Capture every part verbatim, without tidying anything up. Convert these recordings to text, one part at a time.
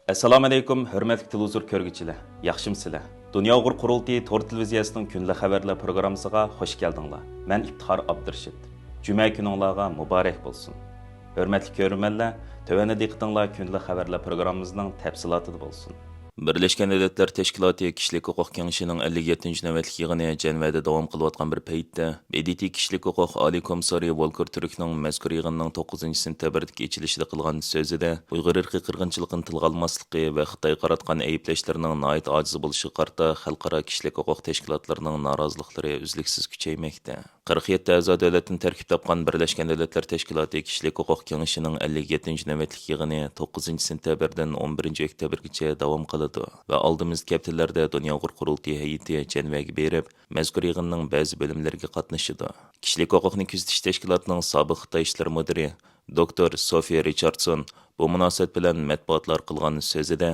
ئەسسالامۇئەلەيكۇم، ھۆرمەتلىك تېلېۋىزور كۆرگۈچىلەر، ياخشىمۇسىلەر؟ دۇنيا ئۇيغۇر قۇرۇلتىيى تور تېلېۋىزىيەسىنىڭ كۈندىلىك خەۋەرلەر پروگراممىسىغا خوش كەلدىڭلار. مەن ئىپتىخار ئابدۇرېشىت. جۈمە كۈنۈڭلارغا مۇبارەك بولسۇن. ھۆرمەتلىك كۆرۈرمەنلەر، تۆۋەندە دىققىتىڭلار كۈندىلىك خەۋەرلەر پروگراممىمىزنىڭ تەپسىلاتىدا بولسۇن. بىرلەشكەن دۆلەتلەر تەشكىلاتى كىشىلىك ھوقۇق كېڭىشىنىڭ ئەللىك يەتتىنچى نۆۋەتلىك يىغىنى جەنۋەدە داۋام قىلىۋاتقان بىر پەيتتە، ب د ت كىشىلىك ھوقۇق ئالىي كومىسسارى ۋولكېر تۈركنىڭ مەزكۇر يىغىننىڭ توققۇزىنچى سېنتەبىردىكى ئېچىلىشىدا قىلغان سۆزىدە ئۇيغۇر ئىرقىي قىرغىنچىلىقىنى تىلغا ئالماسلىقى ۋە خىتايغا قاراتقان ئەيىبلەشلىرىنىڭ ناھايىتى ئاجىز بولۇشىغا قارىتا خەلقئارا كىشىلىك ھوقۇق تەشكىلاتلىرىنىڭ نارازىلىقلىرى ئۈزلۈكسىز كۈچەيمەكتە. قىرىق يەتتە ئەزا دۆلەتتىن تەركىب تاپقان بىرلەشكەن دۆلەتلەر تەشكىلاتى كىشىلىك ھوقۇق كېڭىشىنىڭ ئەللىك يەتتىنچى نۆۋەتلىك يىغىنى توققۇزىنچى سېنتەبىردىن ئون بىرىنچى ئۆكتەبىرگىچە داۋام قىلىدۇ ۋە ئالدىمىزدىكى ھەپتىلەردە دۇنيا ئۇيغۇر قۇرۇلتىيى ھەيئىتى جەنۋەگە بېرىپ، مەزكۇر يىغىننىڭ بەزى بۆلۈملىرىگە قاتنىشىدۇ. كىشىلىك ھوقۇقنى كۆزىتىش تەشكىلاتىنىڭ سابىق خىتاي ئىشلىرى مۇدىرى دوكتور سوفىيە رىچاردسون بۇ مۇناسىۋەت بىلەن مەتبۇئاتلارغا قىلغان سۆزىدە،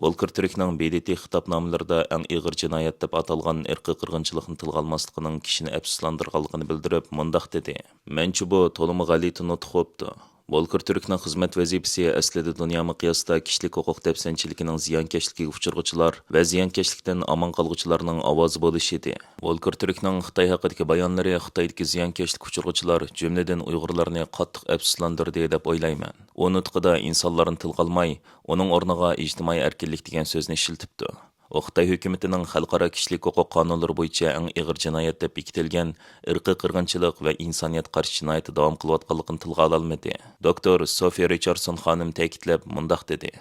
ۋولكېر تۈركنىڭ ب د ت خىتابنامىلىرىدا ئەڭ ئېغىر جىنايەت دەپ ئاتالغان ئىرقىي قىرغىنچىلىقنى تىلغا ئالماسلىقىنىڭ كىشىنى ئەپسۇسلاندۇرغانلىقىنى بىلدۈرۈپ، مۇنداق دېدى: «مەنچە بۇ تولىمۇ غەلىتە نۇتۇق بوپتۇ. ۋولكېر تۈركنىڭ خىزمەت ۋەزىپىسى ئەسلىدە دۇنيا مىقياسىدا كىشىلىك ھوقۇق دەپسەندىچىلىكىنىڭ زىيانكەشلىكىگە ئۇچرىغۇچىلار ۋە زىيانكەشلىكتىن ئامان قالغۇچىلارنىڭ ئاۋازى بولۇش ئىدى. ۋولكېر تۈركنىڭ خىتاي ھەققىدىكى بايانلىرى خىتايدىكى زىيانكەشلىككە ئۇچرىغۇچىلار، جۈملىدىن ئۇيغۇرلارنى قاتتىق ئەپسۇسلاندۇردى دەپ ئويلايمەن. ئۇ نۇتقىدا ئىنسانلارنى تىلغا ئالماي، ئۇنىڭ ئورنىغا ئىجتىمائىي ئەركىنلىك دېگەن سۆزنى ئىشلىتىپتۇ. ئۇ خىتاي ھۆكۈمىتىنىڭ خەلقئارا كىشىلىك ھوقۇق قانۇنلىرى بويىچە ئەڭ ئېغىر جىنايەت دەپ بېكىتىلگەن ئىرقىي قىرغىنچىلىق ۋە ئىنسانىيەتكە قارشى جىنايىتى داۋام قىلىۋاتقانلىقىنى تىلغا ئالالمىدى. دوكتور سوفىيە رىچاردسون خانىم تەكىتلەپ مۇنداق دېدى: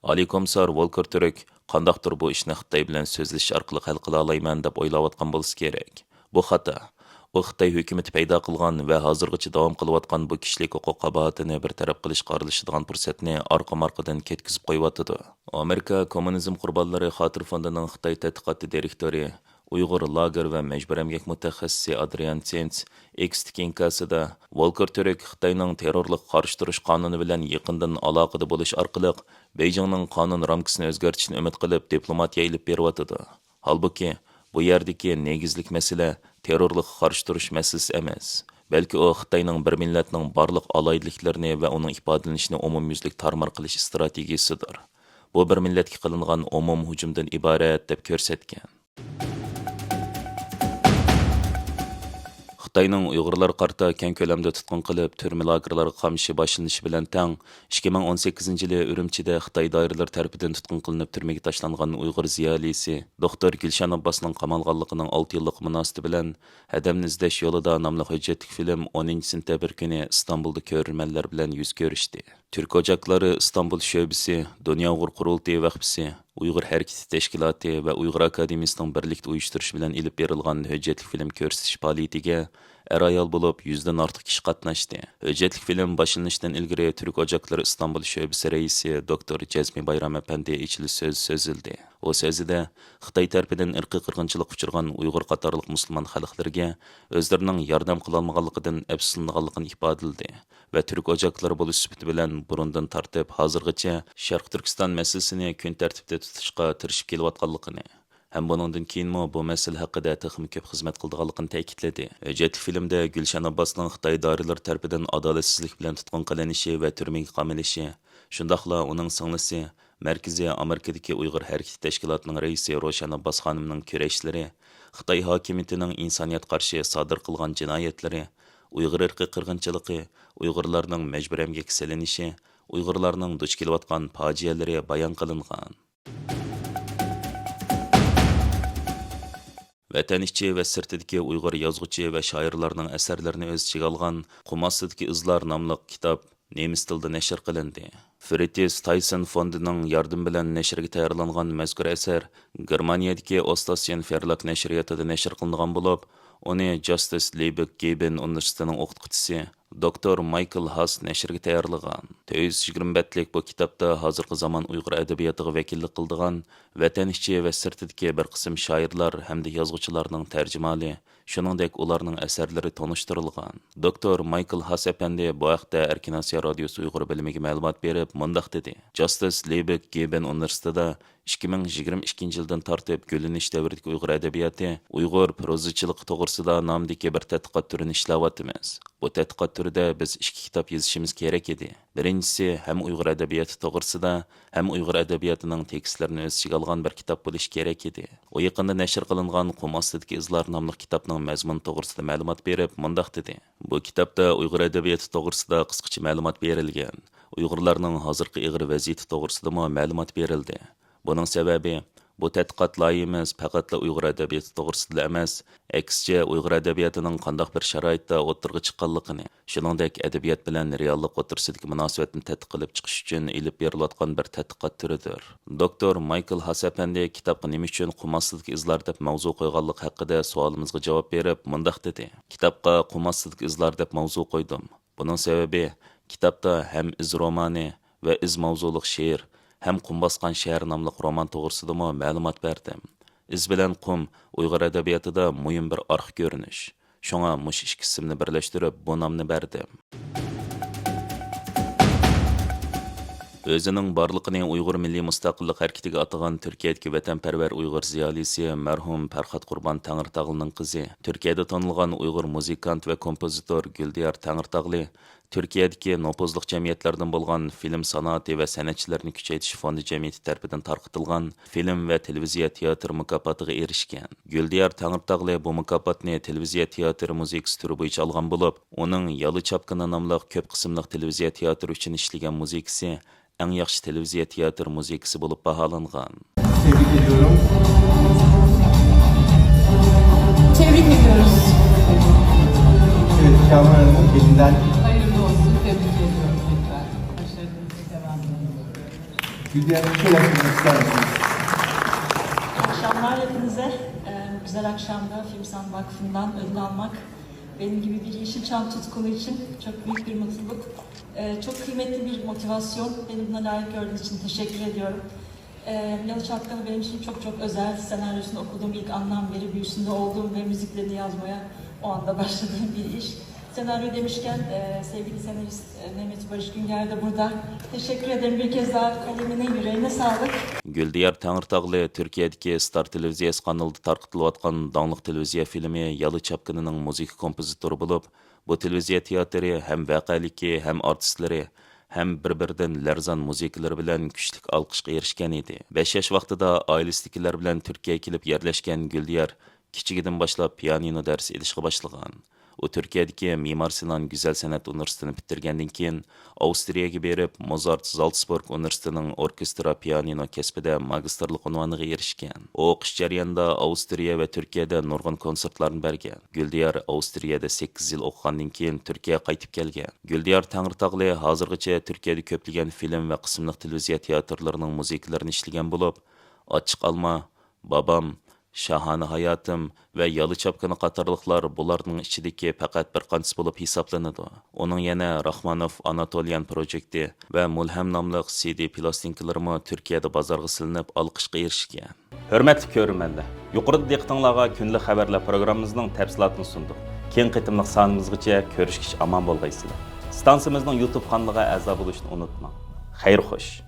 «ئالىي كومىسسار ۋولكېر تۈرك قانداقتۇر بۇ ئىشنى خىتاي بىلەن سۆزلىشىش ئارقىلىق ھەل قىلالايمەن دەپ ئويلاۋاتقان بولسا كېرەك. بۇ خاتا. ئۇ خىتاي ھۆكۈمىتى پەيدا قىلغان ۋە ھازىرغىچە داۋام قىلىۋاتقان بۇ كىشىلىك ھوقۇق قاباھىتىنى بىر تەرەپ قىلىشقا ئارىلىشىدىغان پۇرسەتنى ئارقىمۇ-ئارقىدىن كەتكۈزۈپ قويۇۋاتىدۇ.» ئامېرىكا كوممۇنىزم قۇربانلىرى خاتىرە فوندىنىڭ خىتاي تەتقىقاتى دىرېكتورى، ئۇيغۇر لاگېر ۋە مەجبۇرىي ئەمگەك مۇتەخەسسىسى ئادرىيان سېنتس ئېكستىكى ئىنكاسىدا، ۋولكېر تۈرك خىتاينىڭ تېررورلۇققا قارشى تۇرۇش قانۇنى بىلەن يېقىندىن ئالاقىدە بولۇش ئارقىلىق بېيجىڭنىڭ قانۇن رامكىسىنى ئۆزگەرتىشنى ئۈمىد قىلىپ، دىپلوماتىيە ئېلىپ بېرىۋاتىدۇ. ھالبۇكى، بۇ يەردىكى نېگىزلىك مەسىلە تېررورلۇققا قارشى تۇرۇش مەسىلىسى ئەمەس، بەلكى ئۇ خىتاينىڭ بىر مىللەتنىڭ بارلىق ئالاھىدىلىكلىرىنى ۋە ئۇنىڭ ئىپادىلىنىشىنى ئومۇميۈزلۈك تارمار قىلىش ئىستراتېگىيىسىدۇر. بۇ بىر مىللەتكە قىلىنغان ئومۇمىي ھۇجۇمدىن ئىبارەت، دەپ كۆرسەتكەن. خىتاينىڭ ئۇيغۇرلارغا قارىتا كەڭ كۆلەمدە تۇتقۇن قىلىپ، تۈرمە لاگېرلارغا قامىشى باشلىنىشى بىلەن تەڭ، ئىككى مىڭ ئون سەككىزىنچى يىلى ئۈرۈمچىدە خىتاي دائىرىلىرى تەرىپىدىن تۇتقۇن قىلىنىپ، تۈرمىگە تاشلانغان ئۇيغۇر زىيالىيسى دوختۇر گۈلشەن ئابباسنىڭ قامالغانلىقىنىڭ ئالتە يىللىقى مۇناسىۋىتى بىلەن ھەدەمنى ئىزدەش يولىدا ناملىق ھۆججەتلىك فىلىم ئونىنچى سېنتەبىر كۈنى ئىستانبۇلدا كۆرۈرمەنلەر بىلەن يۈز كۆرۈشتى. تۈرك ئوچاقلىرى ئىستانبۇل شۆبىسى، دۇنيا ئۇيغۇر قۇرۇلتىيى ۋەقپىسى، ئۇيغۇر ھەرىكىتى تەشكىلاتى ۋە ئۇيغۇر ئاكادېمىيىسىنىڭ بىرلىكتە ئۇيۇشتۇرۇشى بىلەن ئېلىپ بېرىلغان ھۆججەتلىك فىلىم كۆرسىتىش پائالىيىتىگە ئەر-ئايال بولۇپ يۈزدىن ئارتۇق كىشى قاتناشتى. ھۆججەتلىك فىلىم باشلىنىشتىن ئىلگىرى تۈرك ئوچاقلىرى ئىستانبۇل شۆبىسى رەئىسى دوكتور جەزمى بايرام ئەپەندى ئېچىلىش سۆزى سۆزلىدى. ئۇ سۆزىدە خىتاي تەرىپىدىن ئىرقىي قىرغىنچىلىققا ئۇچرىغان ئۇيغۇر قاتارلىق مۇسۇلمان خەلقلىرىگە ئۆزلىرىنىڭ ياردەم قىلالمىغانلىقىدىن ئەپسۇسلىنىدىغانلىقىنى ئىپادىلىدى ۋە تۈرك ئوچاقلىرى بولۇش سۈپىتى بىلەن بۇرۇندىن تارتىپ ھازىرغىچە شەرقىي تۈركىستان مەسىلىسىنى كۈن تەرتىپتە تۇتۇشقا تىرىشىپ كېلىۋاتقانلىقىنى ھەم بۇنىڭدىن كېيىنمۇ بۇ مەسىلە ھەققىدە تېخىمۇ كۆپ خىزمەت قىلىدىغانلىقىنى تەكىتلىدى. ھۆججەتلىك فىلىمدە گۈلشەن ئابباسنىڭ خىتاي دائىرىلىرى تەرىپىدىن ئادالەتسىزلىك بىلەن تۇتقۇن قىلىنىشى ۋە تۈرمىگە قامىلىشى، شۇنداقلا ئۇنىڭ سىڭلىسى، مەركىزىي ئامېرىكىدىكى ئۇيغۇر ھەرىكىتى تەشكىلاتىنىڭ رەئىسى روشەن ئابباس خانىمنىڭ كۈرەشلىرى، خىتاي ھاكىمىيىتىنىڭ ئىنسانىيەتكە قارشى سادىر قىلغان جىنايەتلىرى، ئۇيغۇر ئىرقىي قىرغىنچىلىقى، ئۇيغۇرلارنىڭ مەجبۇرىي ئەمگەككە سېلىنىشى، ئۇيغۇرلارنىڭ دۇچ كېلىۋاتقان پاجىئەلىرى بايان قىلىنغان. ۋەتەن ئىچى ۋە سىرتىدىكى ئۇيغۇر يازغۇچى ۋە شائىرلارنىڭ ئەسەرلىرىنى ئۆز ئىچىگە ئالغان قۇم ئاستىدىكى ئىزلار ناملىق كىتاب نېمىس تىلىدا نەشر قىلىندى. فرىتيوف تايسون فوندىنىڭ ياردىمى بىلەن نەشرگە تەييارلانغان مەزكۇر ئەسەر گېرمانىيەدىكى ئوستاسيېن ۋېرلاك نەشرىياتىدا نەشر قىلىنغان بولۇپ، ئۇنى جاستىس لېبېك گېبېن ئۇنىۋېرسىتېتىنىڭ ئوقۇتقۇچىسى، دوكتور مايكل ھاس نەشرگە تەييارلىغان. تۆت يۈز يىگىرمە بەتلىك بۇ كىتابتا ھازىرقى زامان ئۇيغۇر ئەدەبىياتىغا ۋەكىللىك قىلىدىغان ۋەتەن ئىچى ۋە سىرتىدىكى بىر قىسىم شائىرلار ھەمدە يازغۇچىلارنىڭ تەرجىمىھالى، شۇنىڭدەك ئۇلارنىڭ ئەسەرلىرى تونۇشتۇرۇلغان. دوكتور مايكل ھاس ئەپەندى بۇ ھەقتە ئەركىن ئاسىيا رادىيوسى ئۇيغۇر بۆلۈمىگە مەلۇمات بېرىپ، مۇنداق دېدى: جاستىس لېبېك گېبېن ئۇنىۋېرسىتېتىدا ئىككى مىڭ يىگىرمە ئىككىنچى يىلدىن تارتىپ گۈللىنىش دەۋرىدىكى ئۇيغۇر ئەدەبىياتى، ئۇيغۇر پروزىچىلىقى توغرىسىدا نامىدىكى بىر تەتقىقات تۈرىنى ئىشلەۋاتىمىز. بۇ تەتقىقات تۈرىدە بىز ئىككى كىتاب يېزىشىمىز كېرەك ئىدى. بىرىنچىسى، ھەم ئۇيغۇر ئەدەبىياتى توغرىسىدا، ھەم ئۇيغۇر ئەدەبىياتىنىڭ تېكىستلىرىنى ئۆز ئىچىگە ئالغان بىر كىتاب بولۇشى كېرەك ئىدى. ئۇ يېقىندا نەشر قىلىنغان قۇم ئاستىدىكى ئىزلار ناملىق كىتابنىڭ مەزمۇنى توغرىسىدا مەلۇمات بېرىپ، مۇنداق دېدى: بۇ كىتابتا ئۇيغۇر ئەدەبىياتى توغرىسىدا قىسقىچە مەلۇمات بېرىلگەن. ئۇيغۇرلارنىڭ ھازىرقى ئېغىر ۋەزىيىتى توغرىسىدىمۇ مەلۇمات بېرىلدى. بۇنىڭ سەۋەبى، بۇ تەتقىقات لايىھىمىز پەقەتلا ئۇيغۇر ئەدەبىياتى توغرىسىدىلا ئەمەس، ئەكسىچە ئۇيغۇر ئەدەبىياتىنىڭ قانداق بىر شارائىتتا ئوتتۇرىغا چىققانلىقىنى، شۇنىڭدەك ئەدەبىيات بىلەن رېئاللىق ئوتتۇرىسىدىكى مۇناسىۋەتنى تەتقىق قىلىپ چىقىش ئۈچۈن ئېلىپ بېرىلىۋاتقان بىر تەتقىقات تۈرىدۇر. دوكتور مايكل ھاس ئەپەندى كىتابقا نېمە ئۈچۈن قۇم ئاستىدىكى ئىزلار دەپ ماۋزۇ قويغانلىقى ھەققىدە سوئالىمىزغا جاۋاب بېرىپ، مۇنداق دېدى: كىتابقا قۇم ئاستىدىكى ئىزلار دەپ ماۋزۇ قويدۇم. بۇنىڭ سەۋەبى، كىتابتا ھەم ئىز رومانى ۋە ئىز ماۋزۇلۇق شېئىر، ھەم قۇم باسقان شەھەر ناملىق رومان توغرىسىدىمۇ مەلۇمات بەردىم. ئىز بىلەن قۇم ئۇيغۇر ئەدەبىياتىدا مۇھىم بىر ئارقا كۆرۈنۈش. شۇڭا مۇشۇ ئىككى ئىسىمنى بىرلەشتۈرۈپ، بۇ نامنى بەردىم. ئۆزىنىڭ بارلىقىنى ئۇيغۇر مىللىي مۇستەقىللىق ھەرىكىتىگە ئاتىغان تۈركىيەدىكى ۋەتەنپەرۋەر ئۇيغۇر زىيالىيسى مەرھۇم پەرھات قۇربان تەڭرىتاغلىنىڭ قىزى، تۈركىيەدە تونۇلغان ئۇيغۇر مۇزىكانت ۋە كومپوزىتور گۈلدىيار تەڭرىتاغلى تۈركىيەدىكى نوپۇزلۇق جەمئىيەتلەردىن بولغان فىلىم سانائىتى ۋە سەنئەتچىلىرىنى كۈچەيتىش فوندى جەمئىيىتى تەرىپىدىن تارقىتىلغان فىلىم ۋە تېلېۋىزىيە تىياتىرى مۇكاپاتىغا ئېرىشكەن. گۈلدىيار تەڭرىتاغلى بۇ مۇكاپاتنى تېلېۋىزىيە تىياتىرى مۇزىكىسى تۈرى بويىچە ئالغان بولۇپ، ئۇنىڭ يالا چاپكىنى ناملىق كۆپ قىسىملىق تېلېۋىزىيە تىياتىرى ئۈچۈن ئىشلىگەن مۇزىكىسى ئەڭ ياخشى تېلېۋىزىيە تىياتىر مۇزىكىسى بولۇپ باھالانغان. Tebrik ediyorum. Tebrik ediyoruz. Evet, Kamran Hanım, elinden. Hayırlı olsun, tebrik ediyorum tekrar. Başarılarınızın devamını diliyorum. Gülden, bir şey yapmak ister misiniz? İyi akşamlar hepinize. Ee, güzel akşamda Filmsan Vakfı'ndan ödül almak benim gibi bir Yeşilçam tutkunu için çok büyük bir mutluluk. Ee, çok kıymetli bir motivasyon. Beni buna layık gördüğünüz için teşekkür ediyorum. Ee, Yalı Çapkını benim için çok çok özel. Senaryosunu okuduğum ilk andan beri bünyesinde olduğum ve müziklerini yazmaya o anda başladığım bir iş. Senaryo demişken, e, sevgili senarist, e, Mehmet Barış Günger de burada. Teşekkür ederim bir kez daha, kalemine, yüreğine sağlık. گۈلدىيار تەڭرىتاغلى تۈركىيەدىكى ستار تېلېۋىزىيەسى قانىلىدا تارقىتىلىۋاتقان داڭلىق تېلېۋىزىيە فىلىمى يالا چاپكىنىنىڭ مۇزىكا كومپوزىتورى بولۇپ، بۇ تېلېۋىزىيە تىياتىرى ھەم ۋەقەلىكى، ھەم ئارتىسلىرى، ھەم بىر-بىرىدىن لەرزان مۇزىكىلىرى بىلەن كۈچلۈك ئالقىشقا ئېرىشكەن ئىدى. بەش ياش ۋاقتىدا ئائىلىسىدىكىلەر بىلەن تۈركىيەگە كېلىپ يەرلەشكەن گۈلدىيار كىچىكىدىن باشلاپ پىيانىنو دەرس ئېلىشقا باشلىغان. ئۇ تۈركىيەدىكى مىمار سىنان گۈزەل سەنئەت ئۇنىۋېرسىتېتىنى پۈتتۈرگەندىن كېيىن، ئاۋسترىيەگە بېرىپ، موزارت زالتسبۇرگ ئۇنىۋېرسىتېتىنىڭ ئوركېسترا پىيانىنو كەسپىدە ماگىستىرلىق ئۇنۋانىغا ئېرىشكەن. ئۇ ئوقۇش جەريانىدا ئاۋسترىيە ۋە تۈركىيەدە نۇرغۇن كونسېرتلارنى بەرگەن. گۈلدىيار ئاۋسترىيەدە سەككىز يىل ئوقۇغاندىن كېيىن تۈركىيەگە قايتىپ كەلگەن. گۈلدىيار تەڭرىتاغلى ھازىرغىچە تۈركىيەدە كۆپلىگەن فىلىم ۋە قىسىملىق تېلېۋىزىيە تىياتىرلىرىنىڭ مۇزىكىلىرىنى ئىشلىگەن بولۇپ، ئاچچىق ئالما، بابام، شاھانە ھاياتىم ۋە يالا چاپكىنى قاتارلىقلار بۇلارنىڭ ئىچىدىكى پەقەت بىر قانچىسى بولۇپ ھېسابلىنىدۇ. ئۇنىڭ يەنە راخمانوف ئاناتولىيان پروجېكتى ۋە مۇلھەم ناملىق سىدى پىلاستىنكىلىرىمۇ تۈركىيەدە بازارغا سېلىنىپ، ئالقىشقا ئېرىشكەن. ھۆرمەتلىك كۆرۈرمەنلەر، يۇقىرىدا دىققىتىڭلارغا كۈندىلىك خەۋەرلەر پروگراممىمىزنىڭ تەپسىلاتىنى سۇندۇق. كېيىنكى قېتىملىق سانىمىزغىچە كۆرۈشكىچە ئامان بولغايسىلەر. ئىستانسىمىزنىڭ يۇتۇب قانىلىغا ئەزا بولۇشنى ئۇنتۇماڭ. خەير خوش.